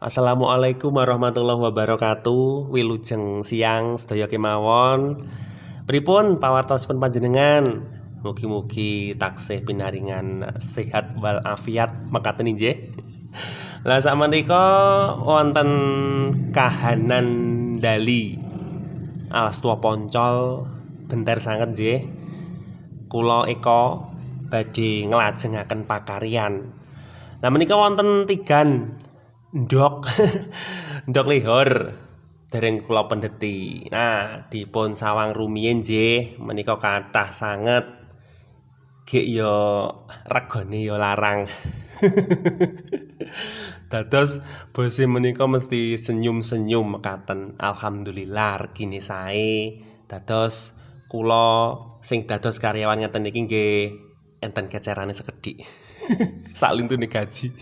Assalamualaikum warahmatullahi wabarakatuh. Wilujeng siang sedaya kemawon. Pripun pawartosipun panjenengan? Mugi-mugi taksih pinaringan sehat wal afiat mekaten inggih. Lah sakmenika wonten kahanan Dali Alas Tua Poncol benter sanget nggih. Kula Eko badhe nglajengaken pakaryan. Lah menika wonten tigan ndok ndok lihur dereng kula pendheti. Nah, dipun sawang rumiyin nggih menika kathah sanget. Gek ya regane ya larang. Dados bose menika mesti senyum-senyum mekaten. Alhamdulillah regine sae. Dados kula sing dados karyawan ngeten iki nggih enten kecerane sekedhik. Saklintune gaji.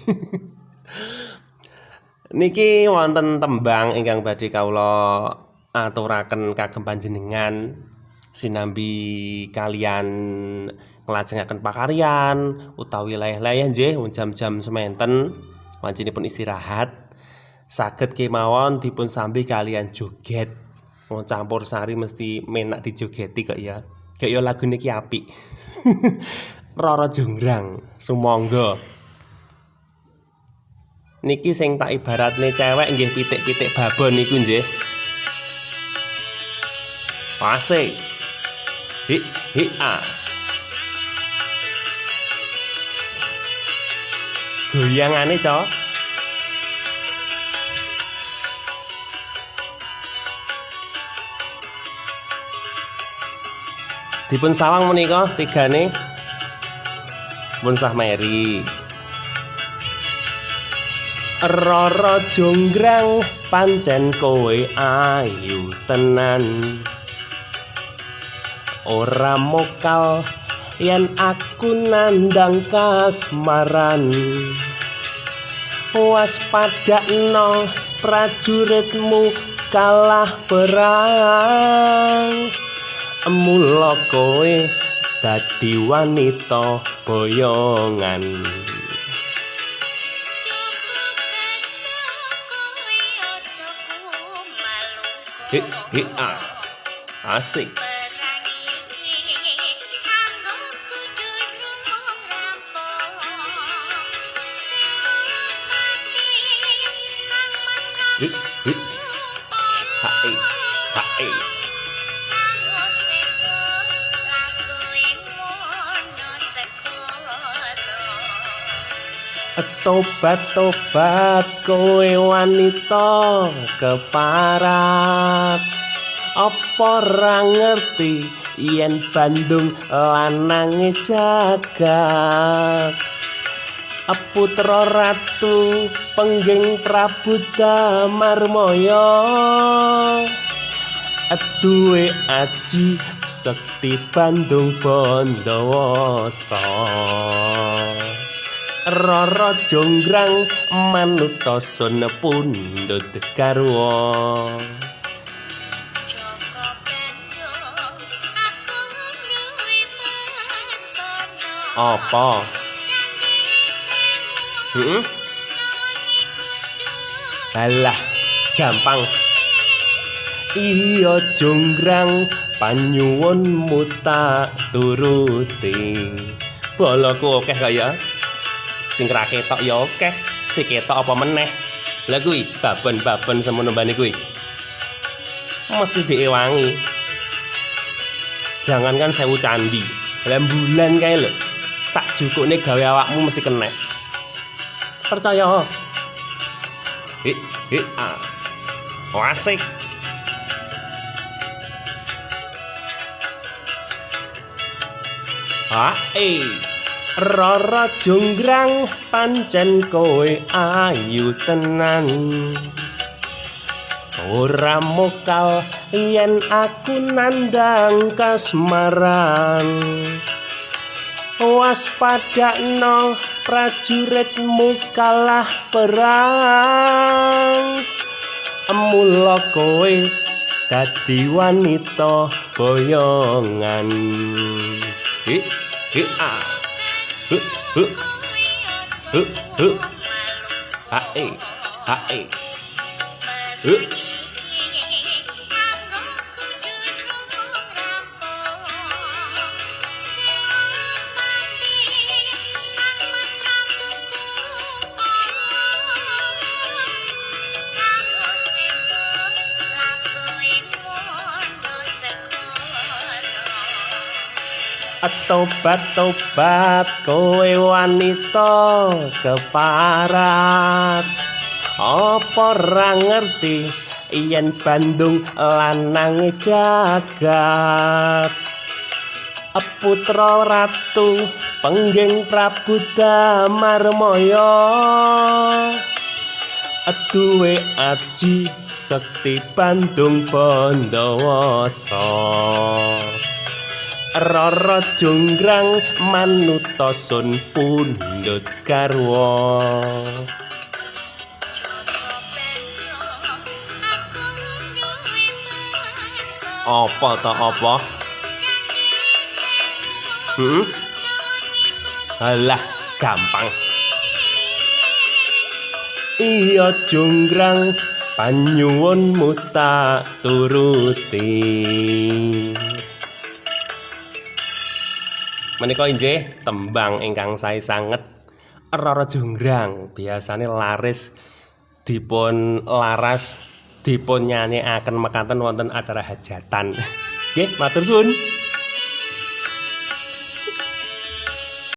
Niki wonten tembang ingkang badhe kawula aturaken kagem panjenengan sinambi kalian nglajengaken pakaryan utawi leyeh-leyeh nggih jam-jam sementen wancinipun istirahat saged kemawon dipun sambi kalian joget. Wong campur sari mesti menak dijogeti kok ya. Kok ya lagune ki apik. Roro Jonggrang sumangga. Niki sing tak ibaratne cewek nggih pitik-pitik babon niku nggih. Asik. Hi hi a. Goyangane, Cok. Dipun sawang menika tigane. Pun sah meri. Roro Jonggrang pancen kowe ayu tenan. Ora mokal yen aku nandang kasmaran. Waspadakno prajuritmu kalah perang. Mula kowe dadi wanita boyongan. Hi hi a. Asik. Hi hi. Ha e. Ha e. Tobat-tobat kowe wanita keparat. Apa ora ngerti yen Bandung lanange jagat. Putra Ratu Pengging Prabu Damarmaya duwe aji sekti Bandung Bondowoso. Roro Jonggrang manuta sun pundhut garwa. Apa? Heeh. Alah, gampang. Iya Jonggrang, panyuwunmu tak turuti. Boloku akeh kaya. Sing ra ketok ya akeh, sing ketok apa meneh. Lah kuwi babon-babon semono mbane kuwi. Mesti diewangi. Jangankan 1000 candi, lembulan kae lho. Tak jukukne gawe awakmu mesti kenek. Percaya. Hi hi a. Asik. Ha e. Roro Jonggrang pancen kowe ayu tenan. Ora mokal yen aku nandang kasmaran. Waspadakno prajuritmu kalah perang. Mula kowe dadi wanita boyongan. Hi hi a. Hu hu hu hu. Ha e ha Hae. Huh. Tobat tobat kowe wanita keparat, apa ora ngerti yen Bandung lanange jagat? Putra ratu pengging Prabu Damarmaya, duwe aji sekti Bandung Bondowoso. Rara Jonggrang manuta sun pundhut garwa. Apa ta apa? Alah, gampang. Iya Jonggrang, panyuwunmu tak turuti. Menika inggih tembang ingkang sae sanget, Rara Jonggrang. Biasane laris dipun laras dipun nyanyekaken mekaten wonten acara hajatan. Nggih, matur suwun.